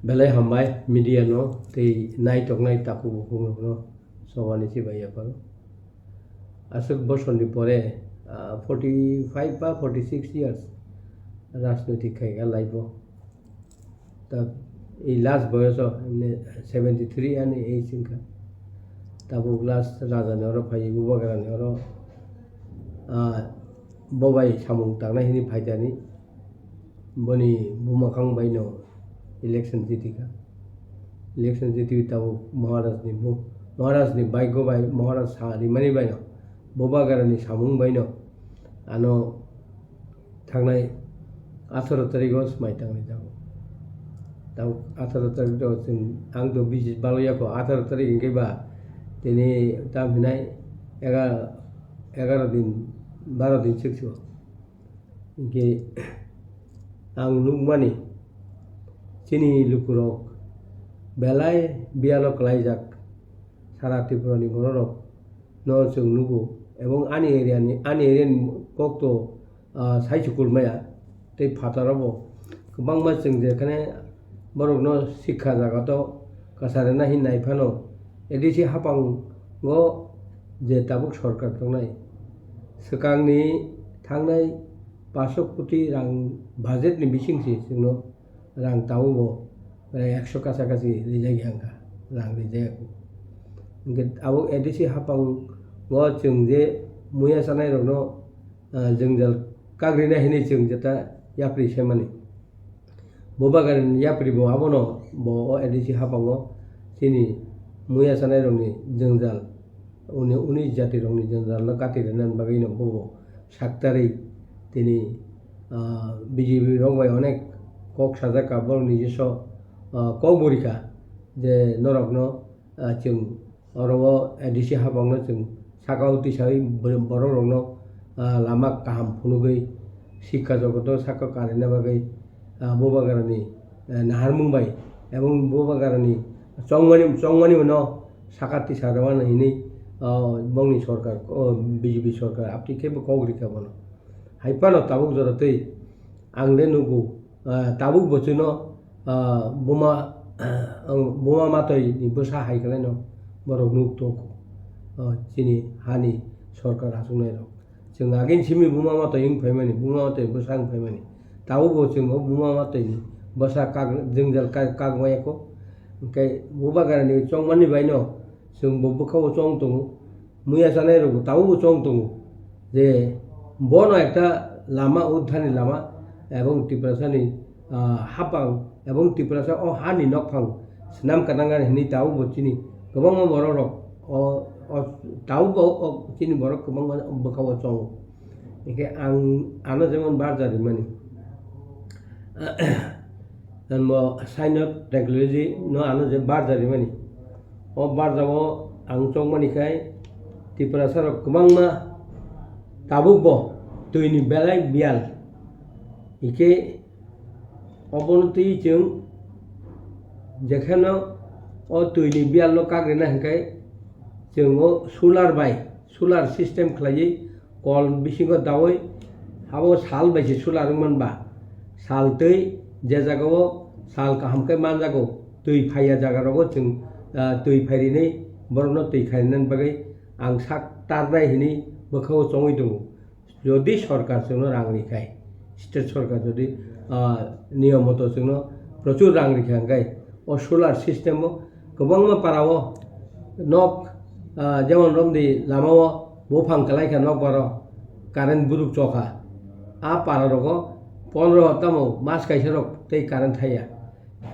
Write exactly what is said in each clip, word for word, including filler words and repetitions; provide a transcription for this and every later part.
Belai hambai media no tei naitoknai takhuk bukhuk rokno sobani chibai yapharo. Aswk bosorni pore, ah, forty five ba forty six years rajnoitik khaikha life o. Ta ei last boyoso, emne seventy three ani age wngkha. Tabuk last raja ni oro phai, Bubagra ni oro, ah, bo bai samung tangnai hwnwi phaikha ni. Boni buma khang bai no election jitikha. Election jitiwi tabuk Maharaj ni bu-, Maharaj ni baigo bai, Maharaj sa rimani bai no, Bubagra ni samung bai no ano thangnai atharo tarikh o swmai tangwi tabuk. Tabuk atharo tarikh o chwng, ang to bisi balo yako, atharo tarikh hwnkhe ba tini tam hinai ega-, egaro din, baro din swk swk. Hinkhe ang nukmani chini lukurok belai biyalo kwlaijak, sara Tripura ni bororok no chwng nugo, ebong ani area ni, ani area ni kok to, ah, sai chukur maya tei phataro bo kwbangma chwng jekhane borokno sikha jagato kwcharina hin nai phano, A D C haphango je tabuk sorkar tongnai, swkangni thangnai paanch koti rang budget ni bising se chwngno rang tabukbo prai ekso kacha kachi rijak ya wngkha, rang rijak. Hinkhe abo A D C haphango chwng je muya chanai rokno, ah, jwngjal kagrina hinwi chwng jeta yapri semani. Bubagra ni yapri bo abono bo o A D C haphango chini muya chanai rokni jwngjal, uni, uni jati rokni jwngjal no kati rwna bagwi no bobo saktarwi tini, ah, B J P rok bai onek kok sajak ka borok nijiso, ah, kok bwrwi kha je norok no, ah, chwng Oro o A D C hapang no chwng saka o twisawi bor-, borok rok no, ah, lama kaham phunugwi sikha jogoto saka karina bagwi, ah, Bubagra ni, eh, naharmung bai ebong Bubagra ni chongmani, chongmani no saka tisa rwmani hinwi, ah, bongni sorkar, oh, B J P sorkar aptwi khe bo kok rikha bono. Hai phano tabuk jora twi ang le nugo, ah, tabuk bo chwngno, ah, buma, ang buma matwi ni bwsa hai kwlaino borok nuk tongo, ah, chini hani sorkar achuknai rok. Chwng agin simi buma matwi wng phaimani, buma matwi bwsa wng phaimani. Tabuk bo chwng o buma matwi ni bwsa kak, jwngjal kak, kak maya kho. Hwnkhe Bubagra ni chongmani bai no chwng bo bwkha o chong tongo. Muya chanai rok bo tabuk bo chong tongo je bono ekta lama, uddharni lama, ebong Tiprasani, ah, hapang ebong Tiprasa o hani nokphang swnam kwtangnani hinwi tabuk bo chini kwbangma borok rok o, o tabuk bo o chini borok kwbangma bwkha o chongo. Hinkhe ang ano jemon barja rimani. Bo science and technology no ano je barja rimani. O barjao ang chongmani khai Tiprasa rok kwbangma tabuk bo twi ni belai biyal. Hinkhe obono twi chwng jekheno o twi ni biyal no kak rina hinkhe chwng o solar bai, solar system khlaiwi kol bisingo daui abo sal bai se solar wngman ba, sal twi je jagao sal kaham khe manjago, twi phaiya jaga rogo chwng, ah, twi phairinwi borokno twi khainani bagwi ang sak tarnai hinwi bwkhao chongwi tongo. Jodi sorkar chwngno rang rikhai, state sorkar jodi, ah, niyom moto chwngno prochur rang rikha hwnkhe o solar system o kwbangma para o nok, ah, jemon romdi lama o buphang kwlai kha nokbar o current buruk chokha. A para rogo pondro tamo mas kaisa rok tei current thaya.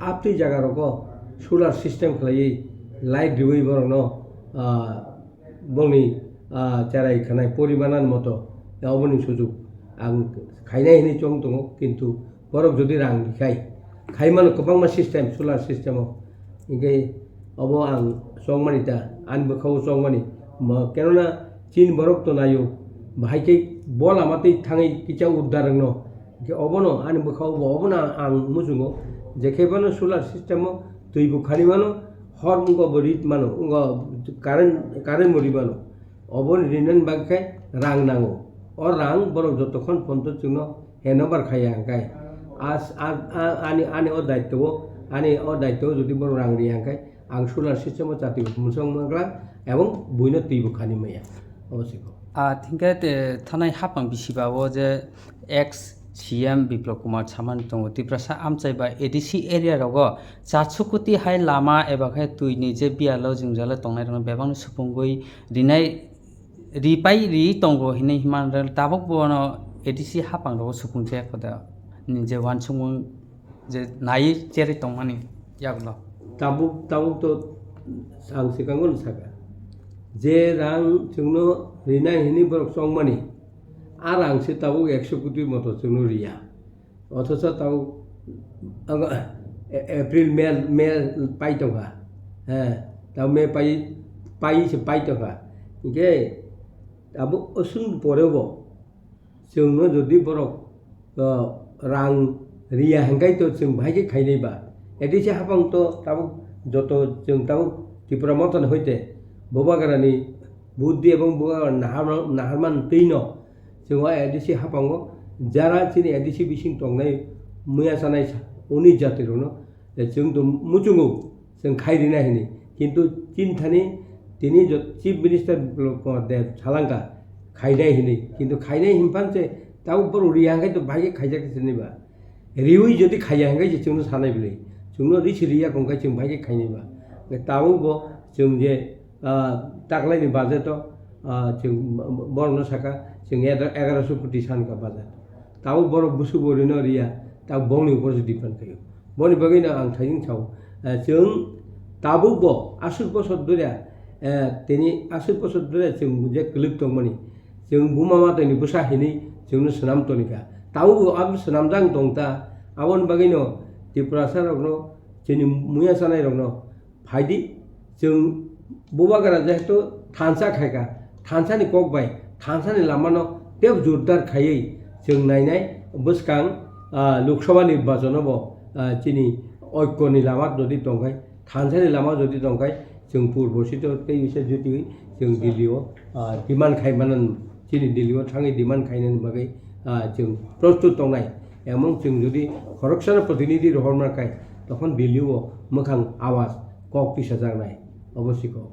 Aptwi jaga rogo solar system khlaiwi light riwi borokno, ah, bongni, ah, cherai khanai porimanan moto, ya oboni sujuk ang khainai hinwi chong tongo, kintu borok jodi rang rikhai, khaimano kwbangma system, solar system o, hinkhe obo ang chongmani ta, ani bwkhao chongmani, mo-, kenona chini borok to naio, bahai khe bo lama twi thangwi kisa uddar wngno, hinkhe obono ani bwkhao bo obono ang, ang muchungo, je khe bono solar system o twi bo khani mano, hor wngkha bo rit mano, wngkha current, current bo ri mano. Oboni rinani bagwi khe rang nango. O rang borok jotokhon ponto chwngno hand over khaiya hwnkhe as-, a-, a-, ani, ani o daityo o Ani o daityo jodi borok rang riya hwnkhe ang solar system o chati mwchang mangla ebong buino twi bo khani maya. Obo se kok. A, thingkhe te thanai hapang bisi ba o je ex C M Biplab Kumar samani tongo, Tiprasa amchai ba A D C area rogo chatsukoti hai lama eba khe twi ni je biyalo jwngjalo tongnai rokno bebakno supungwi rinai, ripai ri tongo hinwi himani tabuk bono A D C hapang rogo supung chaya kho da ni je uansukmung je naiwi cherwi tongmani yagulo. Tabuk, tabuk to ang swkango no saka. Je rang chwngno rinai hinwi borok chongmani, a rang se tabuk ekso koti moto chwngno riya. Othocho tabuk, ang, A-, April, May, May pai tongkha. He, tabuk May pai, pai se pai tongkha. Hinkhe tabuk oswng pore bo Chwngno jodi borok, o, rang riya hwnkhe to chwng bahai khe khainai ba. A D C hapang to tabuk joto chwng tabuk Tipra Motha ni hoite Bubagrani buddhi ebong Bubagrani naharma-, naharmani twino chwng o A D C hapango jara chini A D C bising tongnai muya chanai sa-, uni jati rokno, eh, chwng to muchungo. Chwng khai rina hini. Kintu chini thani tini jo-, Chief Minister Biplab Kumar Deb salangka khainai hini. Kintu khainai hinphan se tabuk borok riya hwnkhe to bahai khe khaijak se sini ba. Riwi jodi khaiya hwnkhe se chwngno sanai bwlwi. Chwngno ri se riya hwnkhe chwng bahai khe khainai ba. Tabuk bo chwng je, ah, taklaini budget o, ah, chwng borokno saka chwng egaroso koti sanka budget. Tabuk borok busu bo rino riya, tabuk bongni upor se depend khaio. Boni bagwino ang thaising sao, eh, chwng tabuk bo aswk bosor dura, eh, tini aswk bosor dura chwng je kwlwk tongmani, chwng buma matwini bwsa hinwi chwngno swnam tonika. Tabuk bo abo swnamjak tongta, aboni bagwino Tiprasa rokno, chini muya chanai rokno, Phaidi, chwng Bubagra jehetu thansa khaikha, thansani kok bai thansani lamano tebo jordar khaiwi chwng nainai bwskang, ah, Lok Sabha nirbachano bo, ah, chini oikoni lama jodi tongkhai, thansani lama jodi tongkhai, chwng purbo sito tei bisa jutiwi chwng Delhi o, ah, demand khai manan. Chini Delhi o thangwi demand khainani bagwi, ah, chwng prostut tongnai. Emon chwng jodi khoroksano protinidhi rohorma khai, tokhon Delhi o mwkhang awaz kok tisajaknai. Obo si kok.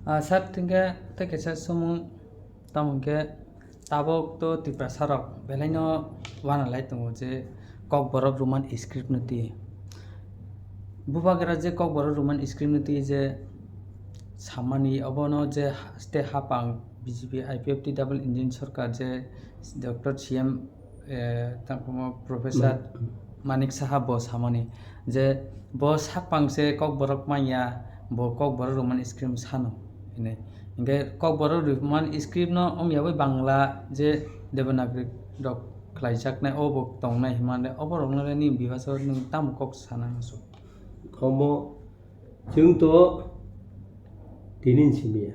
Ah, sir, thingkhe tei kaisa sumung, tamo hwnkhe tabuk to Tiprasa rok belaino uanalai tongo je Kokborok Roman script no twi. Bubagra je Kokborok Roman script no twi je samani obono je haste hapang B J P I P F T double engine sorkar je Doctor C M, eh, tangkhumo Professor Manik Saha bo samani je bo sakpang se Kokborok manya, bo Kokborok Roman script sano hinwi. Hinkhe Kokborok Roman script no omya bai Bangla je Devanagari rok khlaijaknai obo tongnai himande oborokno le nini bibasa nwng tamo kok sana muchung? Omo chwng to tini ni simi ya.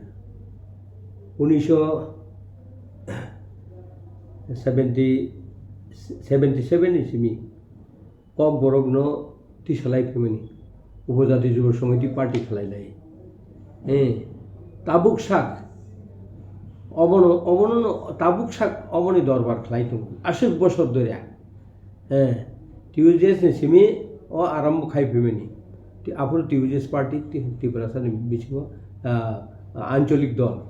Unisho seventy, seventy seven ni simi Kokborokno tisalai phaimani Upojati Jubo Samiti party khlainai. Eh, tabuk sak obono, obono no tabuk sak oboni dorbar khlai tongo. Aswk bosor doria. Eh, T U J S ni simi o arambo khai phaimani. Ti-, aphuru T U J S party ti-, Tiprasa ni bisingo, ah, ancholik dol.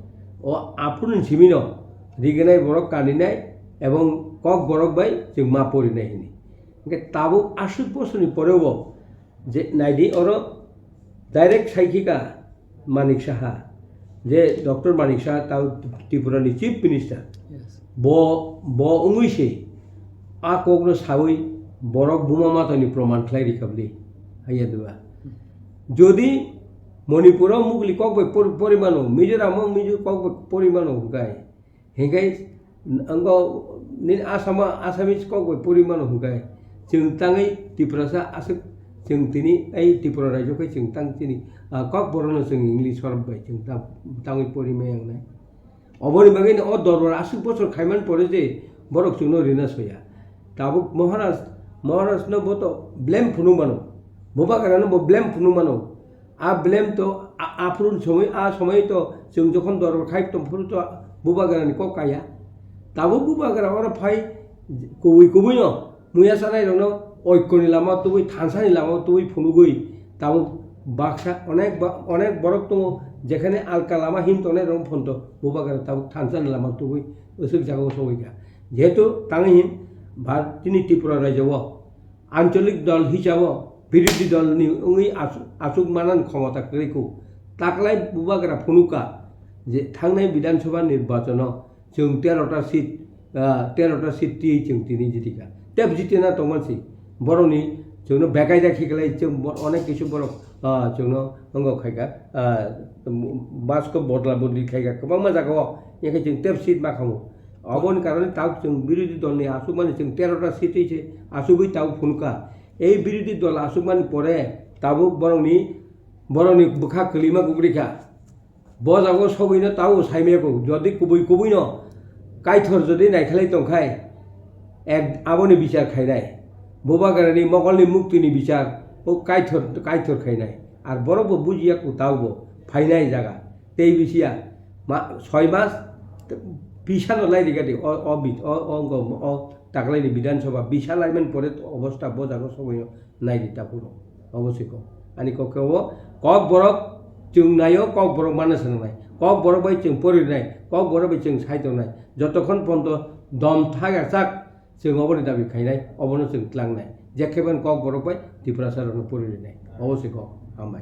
O aphuru ni simi no riginai borok kaninai ebong Kokborok bai chwng ma porinai hini. Hingke tabuk aswk bosorni poreo je naidi oro direct saikhika Manik Saha, je Doctor Manik Saha tao Tripura ni Chief Minister. Yes. Bo, bo wngwi se a kokno sawi borok buma matani proman khlai rikha bwle. Haiya dua. Jodi Manipuro mugli kok bai por-, porimano, Mizoram o Mizo kok bai porimano hwnkhe, Hinkhe, ang bo nini Assam, Assamese kok bai pori mano hinkhe, chwng tangwi Tiprasa aswk chwng tini ei Tripura rajyo khe chwng tang chini, ah, Kokborokno chwng English sorop bai chwng tang, tangwi pori maya wngnai. Oboni bagwino o dorbar aswk bosor khaimani pore je borok chwngno rina soya. Tabuk Maharaj, Maharajno bo to blame phunuk mano, Bubagrano bo blame phunuk mano. A blame to a, aphuru somoi, a somoi to chwng jokhon dorbar khai tong phuru to Bubagrani kok kaya. Tabuk Bubagra oro phai kubui kubui no muya sanai rokno oikoni lama tubui, thansani lama tubui phunugui tabuk baksa onek ba-, onek borok tongo, jekhane alka lama him tongnai rok phonto, bubagra tabuk thansani lama tubui usuk jagao sogwi kha. Jehetu tangwi hin Bharat, tini Tripura rajyo o ancholik dol hisabo birodhi dol ni wngwi asu-, asuk manan khomota kwrwi kho. Taklai bubagra phunukha je thangnai Bidhan Sabha nirbachano chwng tero ta seat, ah, tero ta seat twi chwng tini jiti kha. Tep jiti na tongman si. Boroni chwngno bekai da khiklai chwng bo-, onek kisu borok, ah, chwngno wngok khaikha, ah, basko bodla bodli khaikha kwbangma jagao, yakhe chwng tep seat ma khamu. Aboni karone tabuk chwng birodhi dolni asukmani chwng tero ta seat twi se asugwi tabuk phunukha. Ei birodhi dol asukmani pore tabuk borokni, borokni bwkha kwlwima kubrikha. Bo jago sogwino tao saimaya kho, jodi kubui kubuino Kaitor jodi naikhlai tongkhai, ek aboni bichar khainai. Bubagrani mokolni muktini bichar o Kaitor, Kaitor khainai. Ar borok bo bujiya kho tao bo phainai jaga. Tei bisiya ma, soi mas bisano lai rigadi o, o, bi-, o, o, o, o taklaini Bidhan Sabha bisa laimani pore obostha bo jago sogwino. Nai di takhuk rok. Obo se kok. Ani kok khe obo kok borok chwng naio, kok borok mana se nangnai. Kok borok bai chwng pori nai, kok borok bai chwng sai tongnai. Jotokhon ponto dom thagak sak chwng oboni dabi khainai, obono chwng tlangnai. Jekhe ban kok borok bai Tiprasa rokno pori rinai. Obo se kok. Hambai.